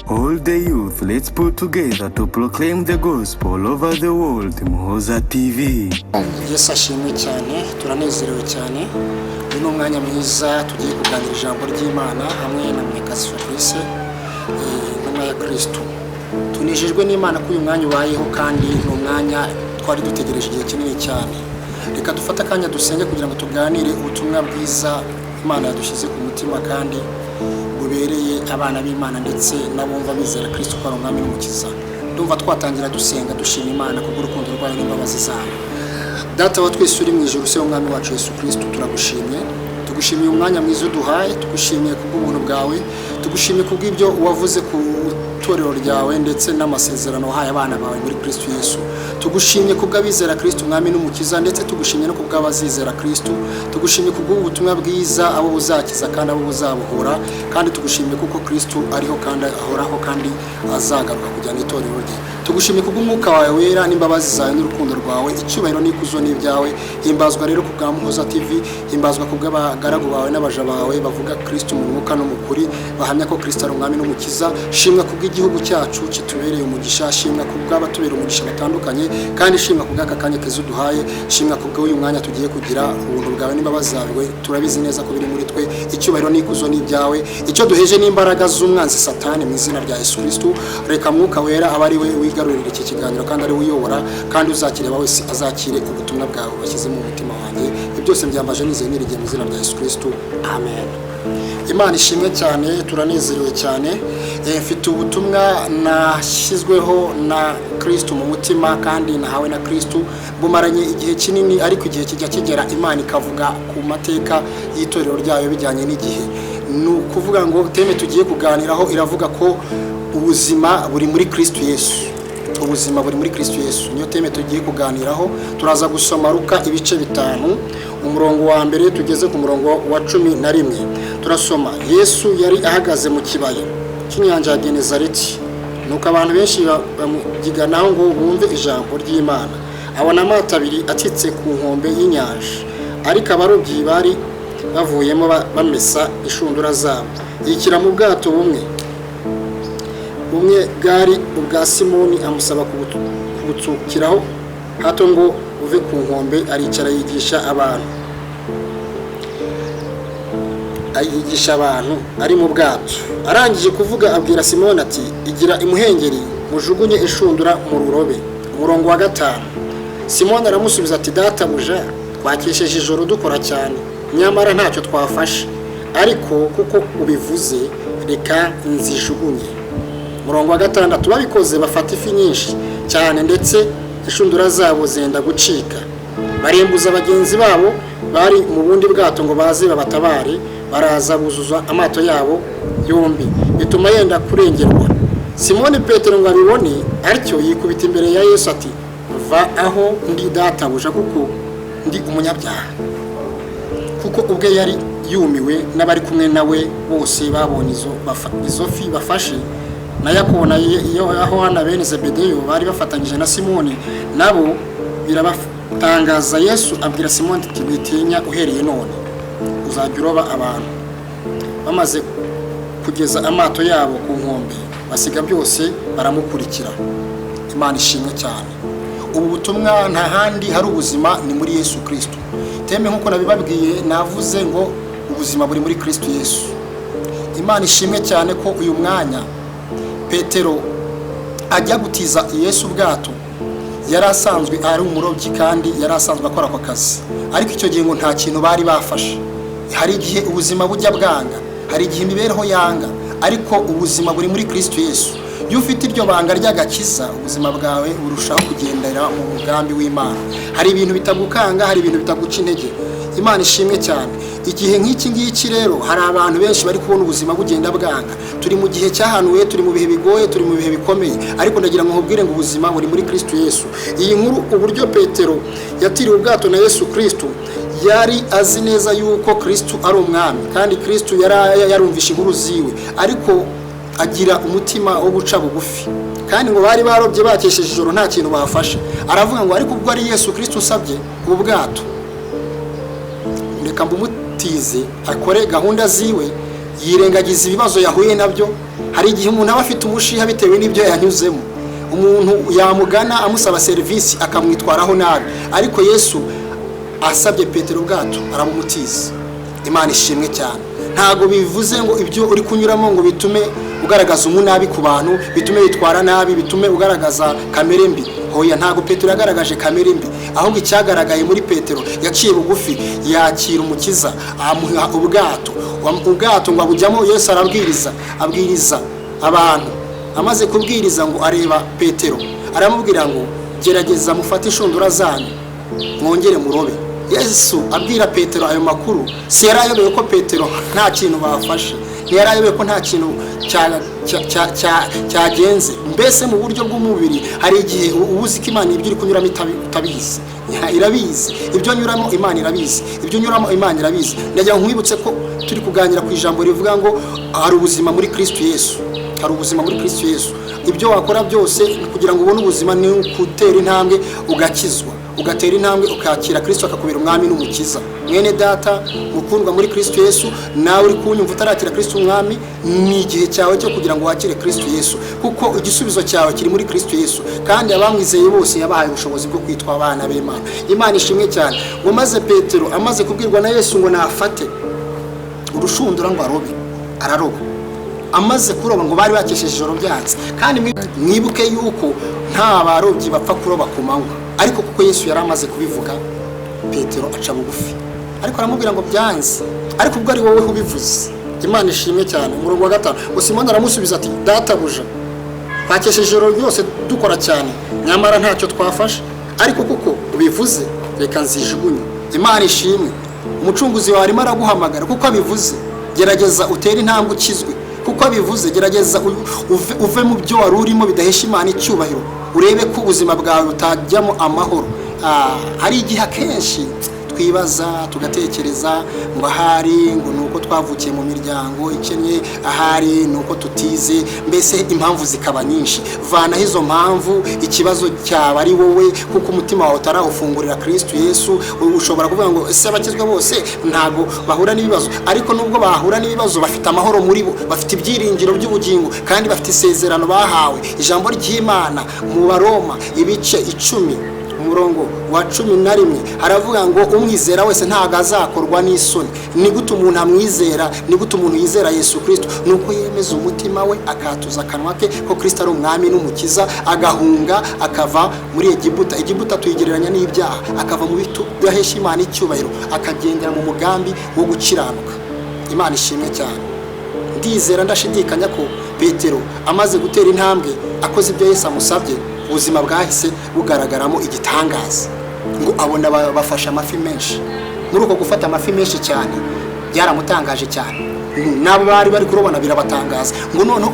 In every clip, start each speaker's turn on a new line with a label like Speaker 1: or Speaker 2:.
Speaker 1: All the youth, let's put together to proclaim the gospel over the world. Muhoza TV.
Speaker 2: Yesu ashimwe cyane. Turanezerewe cyane. Uyu ni umwanya mwiza tugiye kuganira ijambo ry'Imana hamwe na Munyakazi Fabrice, intumwa ya Kristo. Tunejejwe n'Imana ko uyu mwanya ubayeho, kandi ni umwanya twari dutegereje igihe kinini cyane. Reka dufate akanya dusenge kugira ngo tuganire ubutumwa bwiza Imana yadushyize ku mutima kandi bubereye abana b'Imana ndetse n'abumva bizera Kristo ko ari Umwami n'Umukiza. Ndumva twatangira dusenga, dushima Imana kubw'urukundo rwayo n'imbabazi zayo. Data wa twese uri mu ijuru, Se w'Umwami wacu Yesu Kristo, turagushimye. Tugushimiye umwanya mwiza uduhaye, tugushimiye kubw'ubuntu bwawe, tugushimiye kubw'ibyo wavuze ku itorero ryawe ndetse n'amasezerano wahaye abana bawe muri Kristo Yesu. Tugushimye kubw'abizera Kristo Umwami n'Umukiza, ndetse tugushimye no kubw'abazizera Kristo. Tugushimye kubw'ubu butumwa bwiza, abo buzakiza kandi abo buzabohora, kandi tugushimye kuko Kristo ariho kandi ahoraho kandi azagaruka kujyana itorero rye. Tugushimye kubw'Umwuka wawe Wera n'imbabazi zawe n'urukundo rwawe. Icyubahiro n'ikuzo n'ibyawe. Himbazwa rero ku bwa Muhoza TV, himbazwa ku bw'abagaragu bawe n'abaja bawe bavuga Kristo mu mwuka no mu kuri, bahamya ko Kristo ari Umwami n'Umukiza. Shimwa kubw'igihugu cyacu kitubereye umugisha, shimwa ku bw'abatubera umugisha batandukanye, kandi shimwa ku bw'aka kanya keza uduhaye, shimwa ku bw'uyu mwanya tugiye kugira. Ubuntu bwawe n'imbabazi zawe turabizi neza ko biri muri twe. Icyubahiro n'ikuzo n'ibyawe. Icyo duheje n'imbaraga z'umwanzi Satani mu izina rya Yesu Kristo. Reka Mwuka Wera abe ari we wigarurira iki kiganiro kandi ari we uyobora, kandi uzakireba wese azakire ubutumwa bwawe washyize mu mutima wanjye. Ibyo byose mbyambaje nizeye nirigiye mu izina rya Yesu Kristo, amen. Imana ishimwe cyane. Turanezerewe cyane. Mfite ubutumwa nashyizweho na Kristo mu mutima kandi nahawe na Kristo, bumaranye igihe kinini, ariko igihe kijya kigera Imana ikavuga ku mateka y'itorero ryayo bijyanye n'igihe. Ni ukuvuga ngo thème tugiye kuganiraho iravuga ko ubuzima buri muri Kristo Yesu. Ubuzima buri muri Kristo Yesu niyo thème tugiye kuganiraho. Turaza gusoma Luka ibice 5, umurongo wa 1 tugeze ku murongo wa 11. Turasoma: Yesu yari ahagaze mu kibaya cy'inyanja ya Genezareti, nuko abantu benshi bamubyiganaho ngo bumve ijambo ry'Imana. Abona amato abiri atsitse ku nkombe y'inyanja, ariko abarobyi bari bavuyemo bamesa inshundura zabo. Yikira mu bwato bumwe, bumwe bwari ubwa Simoni, amusaba kubutsukiraho hato ngo buve ku nkombe. Aricara yigisha abantu ari mu bwato. Arangije kuvuga, abwira Simoni ati: "Igira imuhengeri, mujugunye inshundura mu rurobe." Umurongo wa 5: Simoni aramusubiza ati: "Databuja, twakesheje ijoro dukora cyane, nyamara ntacyo twafashe, ariko kuko ubivuze, reka nzijugunye." Umurongo wa 6: Babikoze bafata ifi nyinshi cyane, ndetse inshundura zabo zenda gucika. Barembuza bagenzi babo bari mu bundi bwato ngo baze babatabare. Baraza, buzuza amato yabo yombi, bituma yenda kurengerwa. Simoni Petero ngo abibone atyo, yikubita imbere ya Yesu ati: "Va aho ndi, Databuja, kuko ndi umunyabyaha." Kuko ubwe yari yumiwe, n'abari kumwe nawe bose babonye izo fi bafashe, na Yakobo na Yohana bene Zebedeyo bari bafatanyije na Simoni, nabo birabatangaza. Yesu abwira Simoni ati: "Witinya, uhereye none uzajya uroba abantu." Bamaze kugeza amato yabo ku nkombe, basiga byose baramukurikira. Imana ishimwe cyane. Ubu butumwa, nta handi hari ubuzima, ni muri Yesu Kristo. Thème, nk'uko nabibabwiye, navuze ngo ubuzima buri muri Kristo Yesu. Imana ishimwe cyane ko uyu mwanya Petero ajya gutiza Yesu ubwato yari asanzwe ari umurobyi kandi yari asanzwe akora ako kazi, ariko icyo gihe ngo nta kintu bari bafashe. Hari igihe ubuzima bujya bwanga, hari igihe imibereho yanga, ariko ubuzima buri muri Kristo Yesu. Iyo ufite iryo banga ry'agakiza, ubuzima bwawe burushaho kugendera mu mugambi w'Imana. Hari ibintu bitagukanga, hari ibintu bitaguca intege. Imana ishimwe cyane. Igihe nk'iki ngiki rero, hari abantu benshi bari kubona ubuzima bugenda bwanga. Turi mu gihe cyahanuwe, turi mu bihe bigoye, turi mu bihe bikomeye, ariko ndagira ngo nkubwire ngo ubuzima buri muri Kristo Yesu. Iyi nkuru, uburyo Petero yatiriwe ubwato na Yesu Kristo, yari azi neza yuko Kristo ari Umwami, kandi Kristo yari yarumvishe inkuru ziwe, ariko agira umutima wo guca bugufi. Kandi ngo bari barobye bakesheje ijoro, nta kintu bafashe. Aravuga ngo: "Ariko ubwo ari Yesu Kristo usabye ubu bwato, reka mbumutize akore gahunda ziwe." Yirengagiza ibibazo yahuye nabyo. Hari igihe umuntu aba afite umushiha bitewe n'ibyo yanyuzemo, umuntu yamugana amusaba serivisi akamwitwaraho nabi, ariko Yesu asabye Petero ubwato arabumutiza. Imana ishimwe cyane. Ntabwo bivuze ngo ibyo uri kunyuramo ngo bitume ugaragaza umunabi ku bantu, bitume witwara nabi, bitume ugaragaza kamere mbi. Hoya, ntabwo Petero yagaragaje kamere mbi, ahubwo icyagaragaye muri Petero, yaciye bugufi, yakira Umukiza, amuha ubwato. Ubwato ngo abujyamo, Yesu arabwiriza, abwiriza abantu. Amaze kubwiriza ngo areba Petero, aramubwira ngo: "Gerageza mufate inshundura zanyu mwongere murobe." Yesu abwira Petero ayo makuru, si yari ayobewe ko Petero nta kintu bafashe, ntiyari ayobewe ko nta kintu cyagenze. Mbese mu buryo bw'umubiri, hari igihe uba uzi ko Imana ibyo uri kunyuramo itabizi. Irabizi ibyo nyuramo, Imana irabizi ibyo unyuramo, Imana irabizi. Ndagira ngo nkwibutse ko turi kuganira ku ijambo rivuga ngo hari ubuzima muri Kristo Yesu, hari ubuzima muri Kristo Yesu. Ibyo wakora byose kugira ngo ubone ubuzima ni ukutera intambwe ugakizwa, ugatera intambwe ukakira Kristo akakubera umwami n'umukiza. Mwene data mukundwa muri Kristo Yesu, nawe uri kunyumva utarakira Kristo umwami, ni igihe cyawe cyo kugira ngo wakire Kristo Yesu, kuko igisubizo cyawe kiri muri Kristo Yesu. Kandi abamwizeye bose yabahaye ubushobozi bwo kwitwa abana b'Imana. Imana ishimwe cyane. Ngo maze Petero amaze kubwirwa na Yesu ngo nafate urushundura ngo arobe, araroba. Amaze kuroba, ngo bari bakesheje ijoro byanze. Kandi mwibuke yuko nta barobyi bapfa kuroba ku manywa, ariko kuko Yesu yari amaze kubivuga, Petero aca bugufi, ariko aramubwira ngo: "Byanze, ariko ubwo ari wowe ubivuze." Imana ishimwe cyane. Umurongo wa 5 ngo: Simoni aramusubiza ati: "Databuja, twakesheje ijoro ryose dukora cyane, nyamara ntacyo twafashe, ariko kuko ubivuze reka nzijugunye." Imana ishimwe. Umucunguzi wawe arimo araguhamagara. Kuko abivuze, gerageza utere intambwe ukizwe. Kuko abivuze, gerageza uve mu byo wari urimo bidahesha Imana icyubahiro, urebe ko ubuzima bwawe butajyamo amahoro. Hari igihe akenshi twibaza, tugatekereza ngo ahari ngo ni uko twavukiye mu miryango ikennye, ahari ni uko tutize, mbese impamvu zikaba nyinshi. Vanaho izo mpamvu. Ikibazo cyaba ari wowe, kuko umutima wawe utarawufungurira Kristo Yesu. Ushobora kuvuga ngo: "Ese abakizwa bose ntabwo bahura n'ibibazo?" Ariko nubwo bahura n'ibibazo, bafite amahoro muri bo, bafite ibyiringiro by'ubugingo, kandi bafite isezerano bahawe. Ijambo ry'Imana mu Baroma ibice 10, umurongo wa 11, haravuga ngo: "Umwizera wese ntabwo azakorwa n'isoni." Ni gute umuntu amwizera? Ni gute umuntu yizera Yesu Kirisito? Ni uko yemeza umutima we, akatuza akanwa ke ko Kirisito ari umwami n'umukiza, agahunga akava muri Egiputa. Egiputa tuyigereranya n'ibyaha. Akava mu bidahesha Imana icyubahiro, akagendera mu mugambi wo gukiranuka. Imana ishimwe cyane. Ndizera ndashidikanya ko Petero amaze gutera intambwe, akoze ibyo Yesu amusabye, ubuzima bwahise bugaragaramo igitangaza. Ngo abona bafashe amafi menshi. Muri uko gufata amafi menshi cyane, byaramutangaje cyane, n'abo bari bari kurobana birabatangaza. Ngo noneho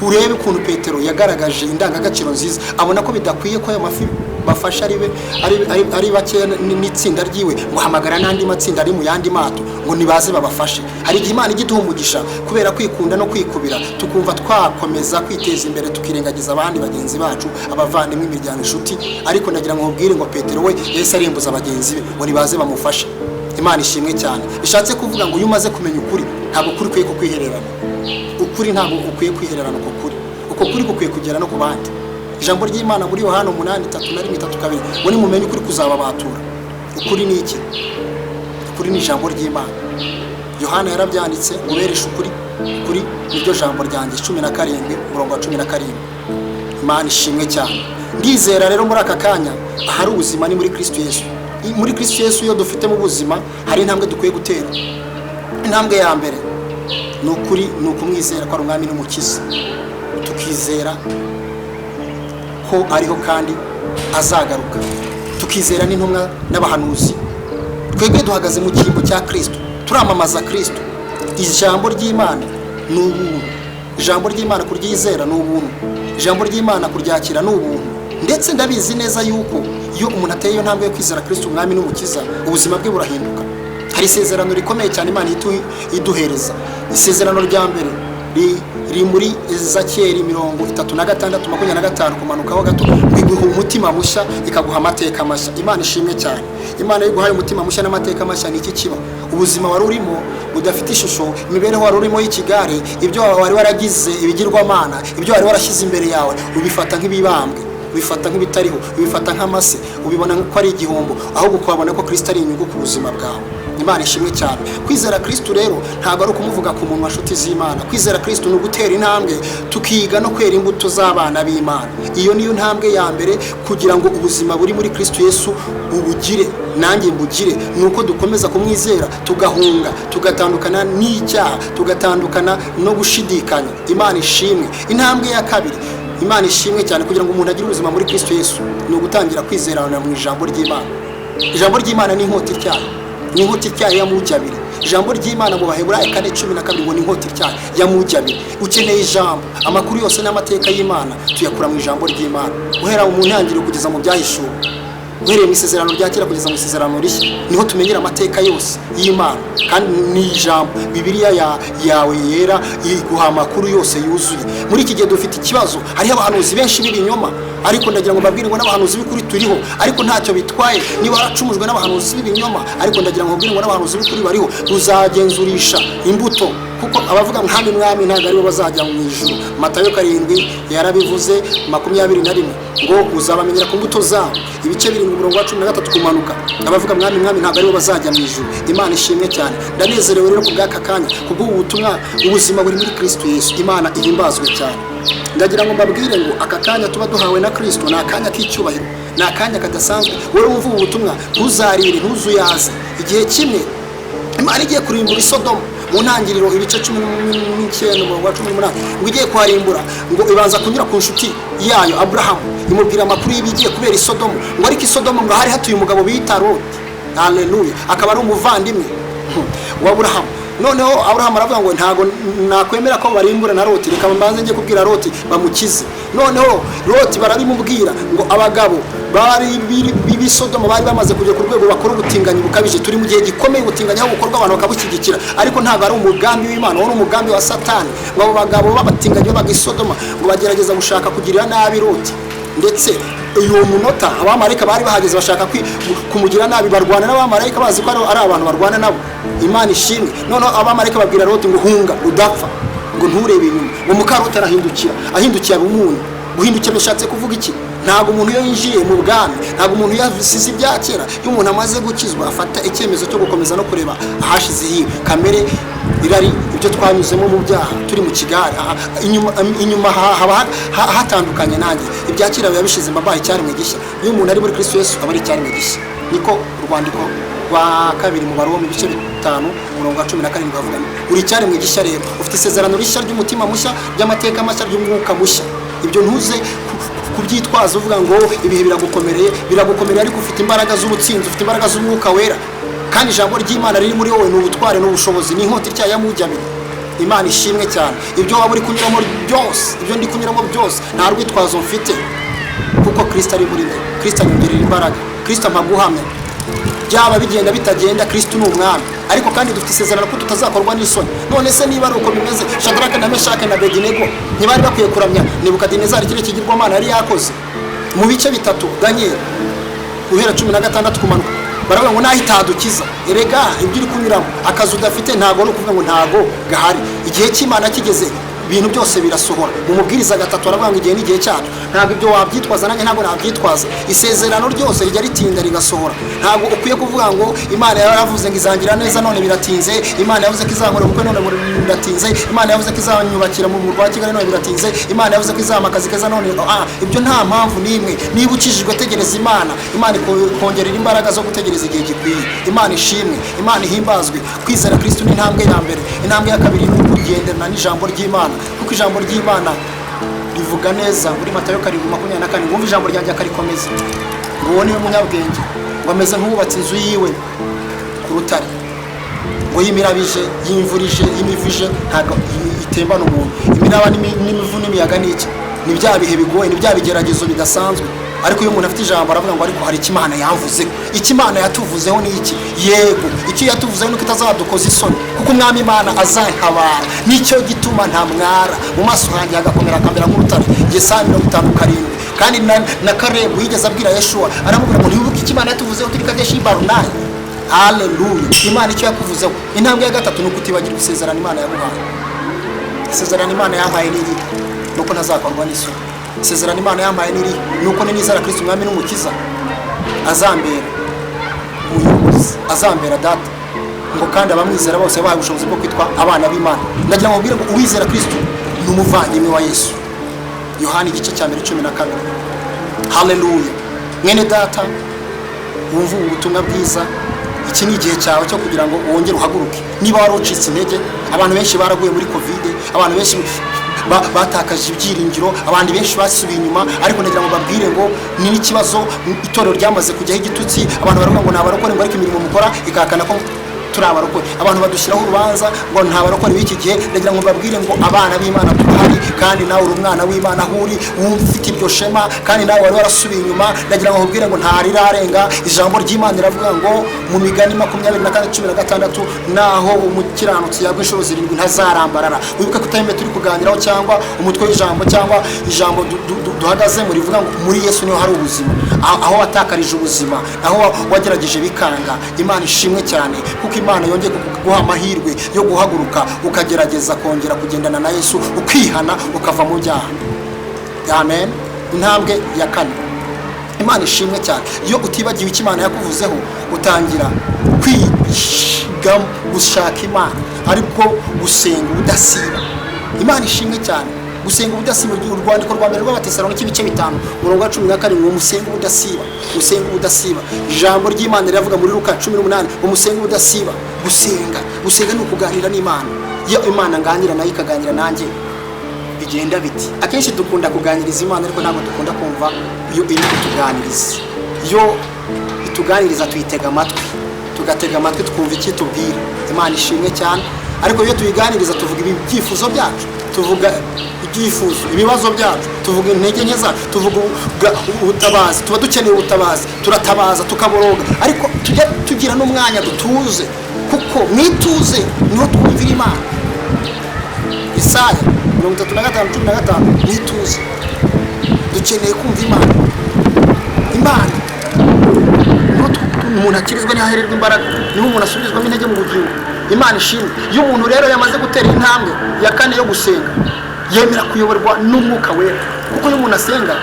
Speaker 2: urebe ukuntu Petero yagaragaje indangagaciro nziza. Abona ko bidakwiye ko ayo mafi bafashe ari bakeya n'itsinda ryiwe, ngo hamagara n'andi matsinda ari mu yandi mato ngo nibaze babafashe. Hari igihe Imana ijya iduha umugisha, kubera kwikunda no kwikubira tukumva twakomeza kwiteza imbere, tukirengagiza abandi bagenzi bacu, abavandimwe, imiryango, inshuti. Ariko nagira ngo nkubwire ngo Petero we yahise arimbuza bagenzi be ngo nibaze bamufashe. Imana ishimwe cyane. Bishatse kuvuga ngo iyo umaze kumenya ukuri, ntabwo ukuri ukwiye kukwihererana. Ukuri ntabwo ukwiye kwihererana. Uko kuri, uko kuri gukwiye kugera no ku bandi. Ijambo ry'Imana muri Yohana 8, 31, 32 ngo: "Nimumenye ukuri kuzababatura." Ukuri ni iki? Ukuri ni ijambo ry'Imana. Yohana yarabyanditse ngo: "Ubereshe ukuri, ukuri niryo jambo ryanjye." 17, umurongo wa 17. Imana ishimwe cyane. Ndizera rero muri aka kanya, ahari ubuzima ni muri Kristo Yesu. Muri Kristo Yesu iyo dufitemo ubuzima, hari intambwe dukwiye gutera. Intambwe ya mbere ni ukuri, ni ukumwizera ko ari umwami n'umukiza, tukizera ko ariho kandi azagaruka, tukizera n'intumwa n'abahanuzi. Twebwe duhagaze mu cyimbo cya Kristo, turamamaza Kristo. Ijambo ry'Imana ni ubuntu. Ijambo ry'Imana kuryizera ni ubuntu, ijambo ry'Imana kuryakira ni ubuntu. Ndetse ndabizi neza yuko iyo umuntu ateye iyo ntambwe yo kwizera Kristo umwami n'umukiza, ubuzima bwe burahinduka. Hari isezerano rikomeye cyane Imana iduhereza. Isezerano rya mbere riri muri Ezekiyeli 36:25 kumanukaho gato, ngo iguha umutima mushya, ikaguha amateka mashya. Imana ishimwe cyane. Imana iyo iguhaye umutima mushya n'amateka mashya, ni iki kiba? Ubuzima wari urimo budafite ishusho, imibereho wari urimo y'ikigare, ibyo wari waragize ibigirwamana, ibyo wari warashyize imbere yawe, ubifata nk'ibibambwe, ubifata nk'ibitariho, ubifata nk'amase, ubibona ko ari igihombo, ahubwo ukabona ko Kristo ari inyungu ku buzima bwawe. Imana ishimwe cyane. Kwizera Kristo rero ntabwo ari ukumuvuga ku munwa, nshuti z'Imana. Kwizera Kristo ni ugutera intambwe, tukiga no kwera imbuto z'abana b'Imana. Iyo niyo ntambwe ya mbere kugira ngo ubuzima buri muri Kristo Yesu ubugire, nanjye mbugire, ni uko dukomeza kumwizera, tugahunga, tugatandukana n'icyaha, tugatandukana no gushidikanya. Imana ishimwe. Intambwe ya kabiri, Imana ishimwe cyane, kugira ngo umuntu agire ubuzima muri Kristo Yesu, ni ugutangira kwizerana mu ijambo ry'Imana. Ijambo ry'Imana ni inkota ityaye, ni inkota ityaye y'amugi abiri. Ijambo ry'Imana mu Baheburayo 4:12 ngo ni inkota ityaye y'amugi abiri. Ukeneye ijambo. Amakuru yose n'amateka y'Imana tuyakura mu ijambo ry'Imana, guhera mu ntangiriro kugeza mu Byahishuwe, uhereye mu Isezerano rya Kera kugeza mu Isezerano Rishya, niho tumenyera amateka yose y'Imana. Kandi ni ijambo, Bibiliya yawe yera iguha amakuru yose yuzuye. Muri iki gihe dufite ikibazo, hariho abahanuzi benshi b'ibinyoma, ariko ndagira ngo mbabwire ngo n'abahanuzi b'ukuri turiho. Ariko ntacyo bitwaye niba waracumujwe n'abahanuzi b'ibinyoma, ariko ndagira ngo mbabwire ngo n'abahanuzi b'ukuri bariho. Tuzagenzurisha imbuto, kuko abavuga "Mwami, Mwami" ntabwo aribo bazajya mu ijuru. Matayo 7 yarabivuze, 21, ngo uzabamenyera ku mbuto zabo. Ibice 7, umurongo wa 13 kumanuka, abavuga "Mwami, Mwami" ntabwo aribo bazajya mu ijuru. Imana ishimwe cyane. Ndanezerewe rero ku bw'aka kanya, ku bw'ubu butumwa, ubuzima buri muri Kristo Yesu. Imana ihimbazwe cyane. Ndagira ngo mbabwire ngo aka kanya tuba duhawe na Kristo ni akanya k'icyubahiro, ni akanya kadasanzwe. Wowe wumva ubu butumwa, ntuzarire, ntuzuyaze. Igihe kimwe Imana igiye kurimbura Isodomu, mu Ntangiriro ibice 19, umurongo wa 18, ngo igiye kuharimbura, ngo ibanza kunyura ku nshuti yayo Aburahamu, imubwira amakuru y'ibigiye kubera Isodomu. Ngo ariko Isodomu ngo hari hatuye umugabo bita Loti, haleluya, akaba ari umuvandimwe wa Aburahamu. Noneho Aburahamu aravuga ngo ntabwo nakwemera ko barimbura na Loti, reka mbanze njye kubwira Loti bamukize. Noneho Loti barabimubwira, ngo abagabo bari b'Isodoma bari bamaze kugera ku rwego bakora ubutinganyi bukabije. Turi mu gihe gikomeye, ubutinganyi aho bukorwa abantu bakabushyigikira, ariko ntabwo ari umugambi w'Imana, wari umugambi wa Satani. Ngo abo bagabo b'abatinganyi babaga Isodoma ngo bagerageza gushaka kugirira nabi Loti, ndetse uyu munota abamarayika bari bahageze bashaka kumugira nabi, barwana n'abamarayika bazi ko ari abantu barwana nabo. Imana ishimwe. Noneho abamarayika babwira Loti ngo hunga udapfa, ngo nturebe inyuma. Ngo muka Loti arahindukira, ahindukiye aba umunyu. Guhindukira bishatse kuvuga iki? Ntabwo umuntu iyo yinjiye mu bwami, ntabwo umuntu yasize ibya kera. Iyo umuntu amaze gukizwa, afata icyemezo cyo gukomeza no kureba ahashize hiwe, kamere, irari, ibyo twanyuzemo mu byaha turi mu kigare, aha, inyuma haba hatandukanye nanjye. Ibya kera biba bishize, mbabaye icyaremwe gishya. Iyo umuntu ari muri Kristo Yesu aba ari icyaremwe gishya. Niko urwandiko rwa kabiri mu Baroma ibice 5, umurongo wa 17 bavuga. Uri icyaremwe gishya rero, ufite isezerano rishya ry'umutima mushya, ry'amateka mashya, ry'umwuka mushya. Ibyo ntuze kubyitwaza uvuga ngo ibihe biragukomereye. Biragukomereye, ariko ufite imbaraga z'ubutsinzi, ufite imbaraga z'Umwuka Wera, kandi ijambo ry'Imana riri muri wowe ni ubutware, ni ubushobozi, ni inkota ityaye y'amugi abiri. Imana ishimwe cyane. Ibyo waba uri kunyuramo byose, ibyo ndi kunyuramo byose, nta rwitwazo mfite, kuko Kristo ari muri njye. Kristo anyongerera imbaraga, Kristo ampa guhamya. Byaba bigenda bitagenda, Kristo ni umwami. Ariko kandi dufite isezerano ko tutazakorwa n'isoni. None se niba ari uko bimeze, Shadaraka na Meshake na Bedenego ntibari bakwiye kuramya Nebukadinezari, kiriya kigirwamana yari yakoze? Mu bice 3, Daniel, guhera 16 kumanuka, baravuga ngo naho itadukiza. Erega ibyo uri kunyuramo, akazi udafite, ntabwo ari ukuvuga ngo ntago gahari. Igihe cy'Imana kigeze, ibintu byose birasohora. Mu Mubwiriza 3 aravuga ngo igihe ni igihe cyacu. Ntabwo ibyo wabyitwaza, nanjye ntabwo nabyitwaza. Isezerano ryose rijya ritinda rigasohora. Ntabwo ukwiye kuvuga ngo Imana yaravuze ngo izangira neza none biratinze, Imana yavuze ko izankora ubukwe none biratinze, Imana yavuze ko izanyubakira mu murwa wa Kigali none biratinze, Imana yavuze ko izampa akazi keza none ibyo nta mpamvu n'imwe. Niba ukijijwe, tegereza Imana. Imana ikongerera imbaraga zo gutegereza igihe gikwiye. Imana ishimwe, Imana ihimbazwe. Kwizera Kristo ni intambwe ya mbere. Intambwe ya kabiri ni ukugendana n'ijambo ry'Imana, kuko ijambo ry'Imana rivuga neza muri Matayo 7:24 ngo wumve ijambo ryanjye akarikomeza, ngo uwo niwe munyabwenge, ngo ameze nk'uwubatse inzu yiwe ku rutare, ngo y'imirabije, y'imvura ije, y'imivu ije, ntabwo itembana umuntu. Imiraba n'imivu n'imiyaga ni iki? Ni bya bihe bigoye, ni bya bigeragezo bidasanzwe. Ariko iyo umuntu afite ijambo aravuga ngo ariko hari icyo Imana yamvuzeho. Icyo Imana yatuvuzeho ni iki? Yego, icyo yatuvuzeho ni uko itazadukoza isoni, kuko Umwami Imana azantabara, nicyo gituma ntamwara, mu maso hanjye hagakomera akamera nk'urutare. Yesaya 57. Kandi na Kalebu yigeze abwira Yeshuwa, aramubwira ngo ntiwibuke icyo Imana yatuvuzeho turi Kadeshi Barunayi. Haleluya! Imana icyo yakuvuzeho. Intambwe ya gatatu ni ukutibagirwa isezerano Imana yaguhaye. Isezerano Imana yampaye ni irihe? Ni uko ntazakorwa n'isoni. Isezerano Imana yampaye ni irihe? Ni uko ninizera Kristo Umwami n'Umukiza azambera umuyobozi, azambera data, ngo kandi abamwizera bose bahawe ubushobozi bwo kwitwa abana b'Imana. Ndagira ngo mbwire ngo uwizera Kristo ni umuvandimwe wa Yesu. Yohani igice cya mbere 12. Haleluya! Mwene data wumva ubu butumwa bwiza, iki ni igihe cyawe cyo kugira ngo wongere uhaguruke niba wari ucitse intege. Abantu benshi baraguye muri COVID, abantu benshi batakaje ibyiringiro, abandi benshi basubiye inyuma. Ariko ndagira ngo babwire ngo ni n'ikibazo itorero ryamaze kujyaho igitutsi. Abantu baravuga ngo ni abarokore, ngo ariko imirimo mukora ikahakana ko turi abarokore. Abantu badushyiraho urubanza ngo nta barokore b'iki gihe. Ndagira ngo mbabwire ngo abana b'Imana turahari, kandi nawe uri umwana w'Imana aho uri wumva ufite iryo shema, kandi nawe wari warasubiye inyuma, ndagira ngo nkubwire ngo ntarirarenga. Ijambo ry'Imana riravuga ngo mu Migani 24:16, naho umukiranutsi yagwa inshuro zirindwi ntazarambarara. Wibuke ko theme turi kuganiraho, cyangwa umutwe w'ijambo, cyangwa ijambo duhagazemo rivuga ngo muri Yesu niho hari ubuzima. Aho watakarije ubuzima, aho wagerageje bikanga, Imana ishimwe cyane kuko Imana yongeye kuguha amahirwe yo guhaguruka ukagerageza kongera kugendana na Yesu, ukihana ukava mu byaha. Amen. Intambwe ya kane, Imana ishimwe cyane, iyo utibagiwe icyo Imana yakuvuzeho utangira kwiga gushaka Imana, ariko gusenga ubudasiba. Imana ishimwe cyane, gusenga ubudasiba. Urwandiko rwa mbere rw'Abatesalonike ibice 5 umurongo wa 17, ngo musenge ubudasiba, musenge ubudasiba. Ijambo ry'Imana riravuga muri Luka 18 ngo musenge ubudasiba. Gusenga ni ukuganira n'Imana. Iyo Imana nganira nayo ikaganira nanjye, bigenda biti? Akenshi dukunda kuganiriza Imana, ariko ntabwo dukunda kumva iyo iri kutuganiriza. Iyo ituganiriza tuyitega amatwi, tugatega amatwi twumva icyo itubwira. Imana ishimwe cyane. Ariko iyo tuyiganiriza tuvuga ibyifuzo byacu, tuvuga ibyifuzo, ibibazo byacu, tuvuga intege nke zacu, tuvuga ubutabazi, tuba dukeneye ubutabazi, turatabaza tukaboroga. Ariko tujya tugira n'umwanya dutuze, kuko mwituze niho twumvira Imana. Isaya 35:15, mwituze. Dukeneye kumva Imana. Imana niho umuntu akirizwa, niho ahererwa imbaraga, niho umuntu asubizwamo intege mu bugingo. Imana ishimwe. Iyo umuntu rero yamaze gutera intambwe ya kane yo gusenga, yemera kuyoborwa n'Umwuka Wera. Kuko iyo umuntu asenga,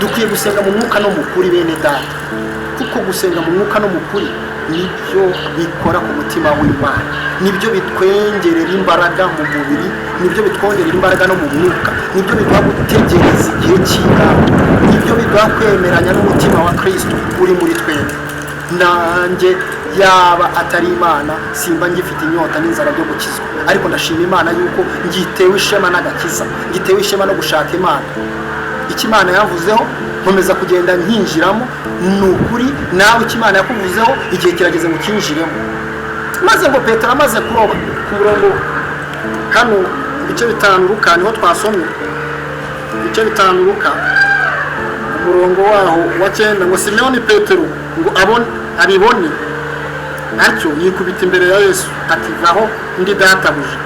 Speaker 2: dukwiye gusenga mu mwuka no mu kuri, bene data, kuko gusenga mu mwuka no mu kuri nibyo bikora ku mutima w'Imana, nibyo bitwongerera imbaraga mu mubiri, nibyo bitwongerera imbaraga no mu mwuka, nibyo biduha gutegereza igihe cy'inama, nibyo biduha kwemeranya n'umutima wa Kristo uri muri twebwe. Nanjye yaba atari Imana simba ngifite inyota n'inzara byo gukizwa, ariko ndashima Imana yuko ngitewe ishema n'agakiza, ngitewe ishema no gushaka Imana. Icyo Imana yavuzeho nkomeza kugenda nkinjiramo. Ni ukuri, nawe icyo Imana yakuvuzeho igihe kirageze ngo ukinjiremo. Maze ngo Petero amaze kuroba, ku murongo hano ibice 5 Luka niho twasomye, ibice 5 Luka umurongo waho wa 9, ngo Simoni Petero ngo abone abibone atyo yikubita imbere ya Yesu ati: "Vaho ndi databuja,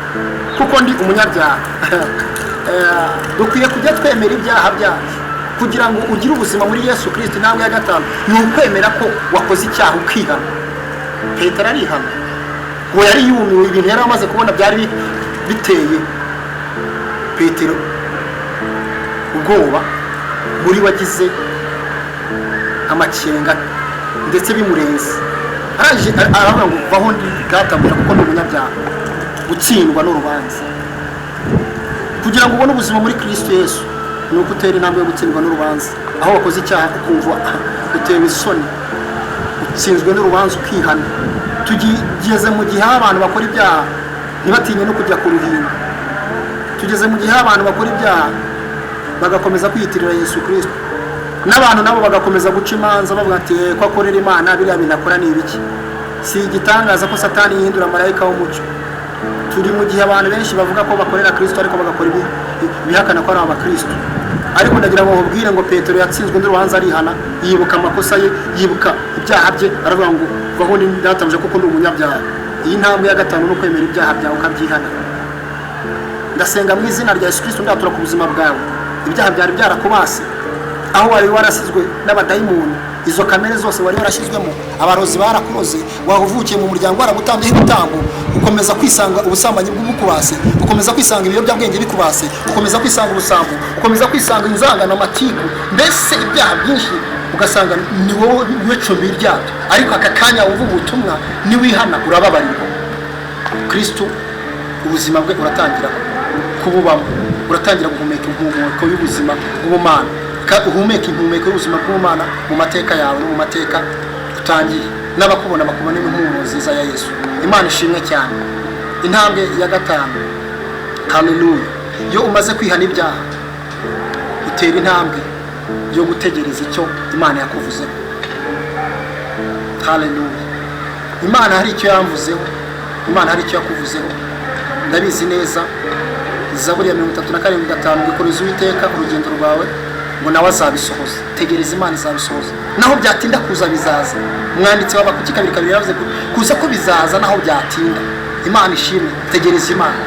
Speaker 2: kuko ndi umunyabyaha." Dukwiye kujya twemera ibyaha byacu kugira ngo ugire ubuzima muri Yesu Kristo. Intambwe ya gatanu ni ukwemera ko wakoze icyaha ukihana. Petero arihana, ngo yari yumiwe, ibintu yari amaze kubona byari biteye Petero ubwoba, muri wagize amakenga ndetse bimurenze. Arangije aravuga ngo: "Vaho ndi databuja, kuko ndi umunyabyaha." Gutsindwa n'urubanza. Kugira ngo ubone ubuzima muri Kristo Yesu ni uko utera intambwe yo gutsindwa n'urubanza. Aho wakoze icyaha ukumva utewe isoni, utsinzwe n'urubanza, ukihana. Tugeze mu gihe aho abantu bakora ibyaha ntibatinye no kujya ku ruhimbi. Tugeze mu gihe aho abantu bakora ibyaha bagakomeza kwiyitirira Yesu Kristo, n'abantu nabo bagakomeza guca imanza bavuga ati: "Ko akorera Imana, biriya bintu akora ni ibiki?" Si igitangaza ko Satani yihindura marayika w'umucyo. Turi mu gihe abantu benshi bavuga ko bakorera Kristo, ariko bagakora ibihakana ko ari abakristo. Ariko ndagira ngo nkubwire ngo Petero yatsinzwe n'urubanza, arihana, yibuka amakosa ye, yibuka ibyaha bye, aravuga ngo vaho ni databuja kuko ndi umunyabyaha. Iyi ntambwe ya gatanu ni ukwemera ibyaha byawe ukabyihana. Ndasenga mu izina rya Yesu Kristo, ndatura ku buzima bwawe. Ibyaha byari byarakubase, aho wari warasizwe n'abadayimoni, izo kamere zose wari warashyizwemo, abarozi barakuroze, wavukiye mu muryango waragutambyeho ibitambo, ukomeza kwisanga ubusambanyi bw'ubukubase, ukomeza kwisanga ibiyobyabwenge bikubase, ukomeza kwisanga ubusambo, ukomeza kwisanga inzangano, amatiku, mbese ibyaha byinshi ugasanga ni wowe wicumbi ryabyo. Ariko aka kanya wumva ubutumwa, niwihana urababarirwa. Kristo ubuzima bwe uratangira kububamo, uratangira guhumeka impumeko y'ubuzima bw'ubumana. Uhumeka impumeko y'ubuzima bw'ubumana mu mateka yawe no mu mateka utangiye, n'abakubona bakubona impumuro nziza ya Yesu. Imana ishimwe cyane. Intambwe ya gatanu, haleluya, iyo umaze kwihana ibyaha utera intambwe yo gutegereza icyo Imana yakuvuzeho. Haleluya. Imana hari icyo yamvuzeho, Imana hari icyo yakuvuzeho, ndabizi neza. Zaburi ya 37:5 ngo ikoreze Uwiteka urugendo rwawe, ngo nawe azabisohoza. Tegereza Imana izabisohoza, naho byatinda kuza bizaza. Umwanditsi w'Abakuki 2:2 yavuze kuza ko bizaza naho byatinda. Imana ishimwe. Tegereza Imana,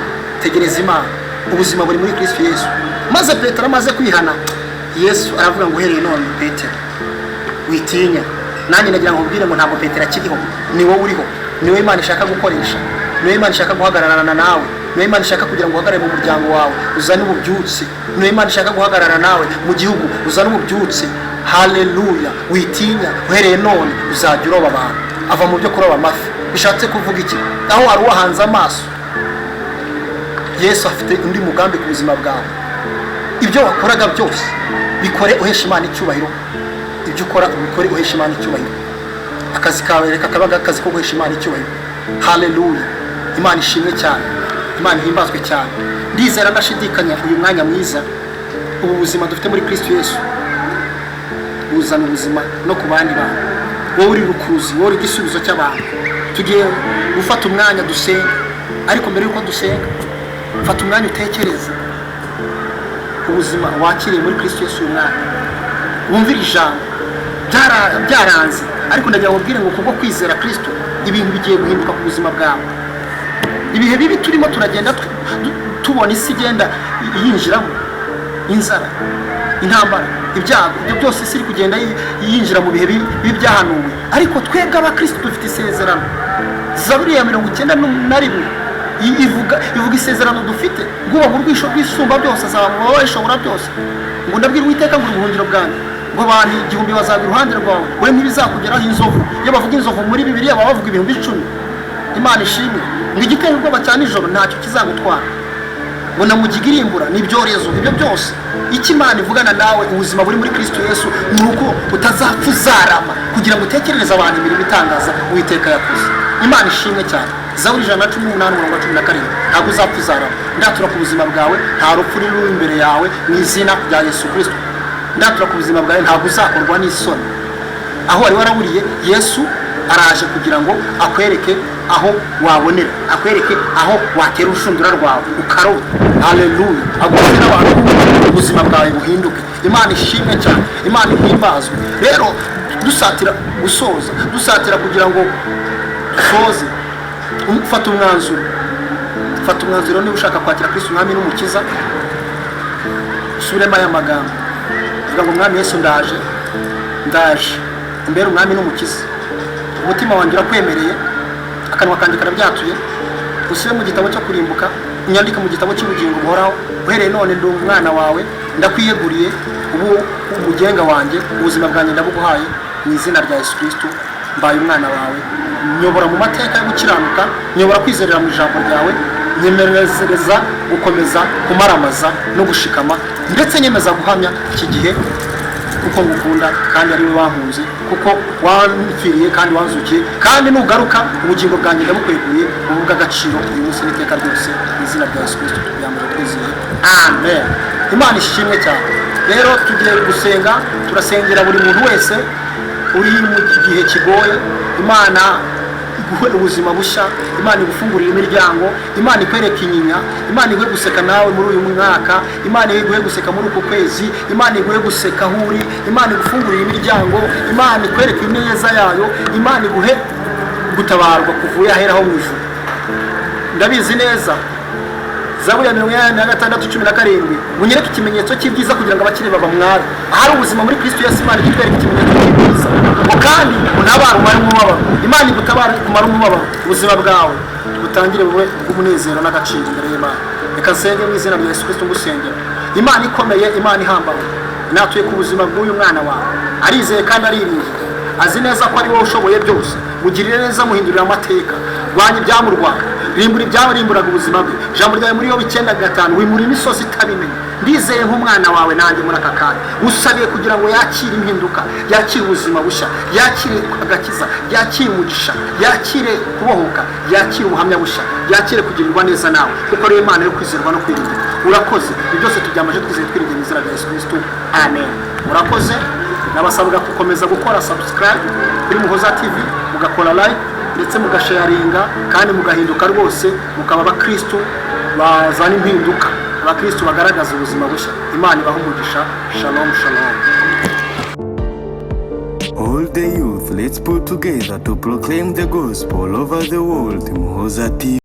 Speaker 2: tegereza Imana. Ubuzima buri muri Kristo Yesu. Maze Petero amaze kwihana, Yesu aravuga ngo uhereye none Petero witinya. Nanjye nagira ngo nkubwire ngo ntabwo Petero akiriho, ni wowe uriho, ni wowe Imana ishaka gukoresha, ni wowe Imana ishaka guhagararana nawe, ni wowe Imana ishaka kugira ngo uhagarare mu muryango wawe uzane ububyutse, ni wowe Imana ishaka guhagarara nawe mu gihugu uzane ububyutse. Haleluya. Witinya, uhereye none uzajya uroba abantu. Ava mu byo kuroba amafi, bishatse kuvuga iki? Aho wari wahanze amaso, Yesu afite undi mugambi ku buzima bwawe. Ibyo wakoraga byose bikore uhesha Imana icyubahiro. Ibyo ukora ubikore uhesha Imana icyubahiro. Akazi kawe reka kaba akazi ko guhesha Imana icyubahiro. Haleluya. Imana ishimwe cyane, Imana ihimbazwe cyane. Ndizera ndashidikanya uyu mwanya mwiza, ubu buzima dufite muri Kristo Yesu buzana ubuzima no ku bandi bantu. Wowe uri rukuruzi, wowe uri igisubizo cy'abantu. Tugiye gufata umwanya dusenga, ariko mbere y'uko dusenga, fata umwanya utekereze ubuzima wakiriye muri Kristo Yesu. Uyu mwanya wumvira ijambo byaranze, ariko ndagira ngo ubwire ngo kubwo kwizera Kristo ibintu bigiye guhinduka ku buzima bwawe. Ibihe bibi turimo turagenda tubona isi igenda yinjiramo, inzara, intambara, ibyago, ibyo byose isi iri kugenda yinjira mu bihe bibi byahanuwe. Ariko twebwe abakristo dufite isezerano. Zaburi ya 91 ivuga isezerano dufite, ngo uba mu rwisho rw'isumba byose azaba mu mababa y'ishobora byose. Ngo ndabwira Uwiteka ngo ubuhungiro bwanjye, ngo abantu 1000 bazaba iruhande rwawe, we ntibizakugeraho inzovu. Iyo bavuga inzovu muri Bibiliya baba bavuga 10,000. Imana ishimwe. Ngo igiteye ubwoba cya nijoro ntacyo kizagutwara, ngo na mugiga irimbura n'ibyorezo, ibyo byose. Icyo Imana ivugana nawe, ubuzima buri muri Kristo Yesu, ni uko utazapfa uzarama kugira ngo utekerereze abantu imirimo itangaza Uwiteka yakoze. Imana ishimwe cyane. Zaburi 118 umurongo wa 17, ntabwo uzapfa uzarama. Ndatura ku buzima bwawe, nta rupfu ruri imbere yawe mu izina rya Yesu Kristo. Ndatura ku buzima bwawe, ntabwo uzakorwa n'isoni. Aho wari waraburiye, Yesu araje kugira ngo akwereke aho wabonera, akwereke aho watera urushundura rwawe ukaroba. Haleluya. Aguhe n'abantu ubuzima bwawe buhinduke. Imana ishimwe cyane, Imana ihimbazwe. Rero dusatira gusoza, dusatira kugira ngo dusoze, fata umwanzuro. Fata umwanzuro niba ushaka kwakira Kristo Umwami n'Umukiza. Usubiremo aya magambo, uvuga ngo Mwami Yesu, ndaje, ndaje imbere Umwami n'Umukiza. Umutima wanjye urakwemereye, akanwa kanjye karabyatuye. Usubire mu gitabo cyo kurimbuka, unyandike mu gitabo cy'ubugingo buhoraho. Uhereye none ndi umwana wawe, ndakwiyeguriye, ubu umugenga wanjye, ubuzima bwanjye ndabuguhaye mu izina rya Yesu Kristo. Mbaye umwana wawe, nyobora mu mateka yo gukiranuka, nyobora kwizerera mu ijambo ryawe, nyemerereza gukomeza kumaramaza no gushikama, ndetse nyemeza guhamya iki gihe kuko ngukunda kandi ari we wankunze, kuko wampfiriye kandi wanzukiye, kandi nugaruka ubugingo bwanjye ndabukweguye, ubu bw'agaciro uyu munsi n'iteka ryose, mu izina rya Yesu Kristo tubyambaje twizeye, amen. Imana ishimwe cyane. Rero tugiye gusenga, turasengera buri muntu wese uri mu gihe kigoye. Imana Iguhe ubuzima bushya, Imana igufungurire imiryango, Imana ikwereke inyinya, Imana iguhe guseka nawe muri uyu mwaka, Imana iguhe guseka muri uku kwezi, Imana iguhe guseka aho uri, Imana igufungurire imiryango, Imana ikwereke ineza yayo, Imana iguhe gutabarwa kuvuye ahera ho mu ijuru. Ndabizi neza, Zaburi ya 86:17: "Munyereke ikimenyetso cy'ibyiza kugira ngo abakire babamware." Ahari ubuzima muri Kristo Yesu, Imana itwereka ikimenyetso cy'ibyiza, ngo kandi untabare umare umubabaro. Imana igutabare kumara umubabaro, ubuzima bwawe butangire bube bw'umunezero n'agaciro imbere y'Imana. Reka nsenge mu izina rya Yesu Kristo. Ngusengera, Imana ikomeye, Imana ihambawe, natuye ku buzima bw'uyu mwana wawe. Arizeye kandi ariringiye, azi neza ko ari wowe ushoboye byose. Mugirire neza, muhindurira amateka, rwanya ibyamurwanya, rimbura ibyarimburaga ubuzima bwe. Ijambo ryawe muri Yobu 9:5: "Wimura imisozi itabimenya." Ndizeye nk'umwana wawe nanjye muri aka kanya usabiye kugira ngo yakire impinduka, yakire ubuzima bushya, yakire agakiza, yakire umugisha, yakire kubohoka, yakire ubuhamya bushya, yakire kugirirwa neza nawe, kuko ariyo Imana yo kwizerwa no kwiringira. Urakoze. Ibyo byose tubyamaje twizeye, twiringira mu izina rya Yesu Kristo, amen. Murakoze. Nabasabwa gukomeza gukora subscribe kuri Muhoza TV, mugakora like ndetse mugasharinga, kandi mugahinduka rwose, mukaba abakristo bazana impinduka, abakristo bagaragaza ubuzima bushya. Imana ibaha umugisha. Shalom, shalom.
Speaker 1: All the youth, let's put together to proclaim the gospel over the world. Muhoza TV.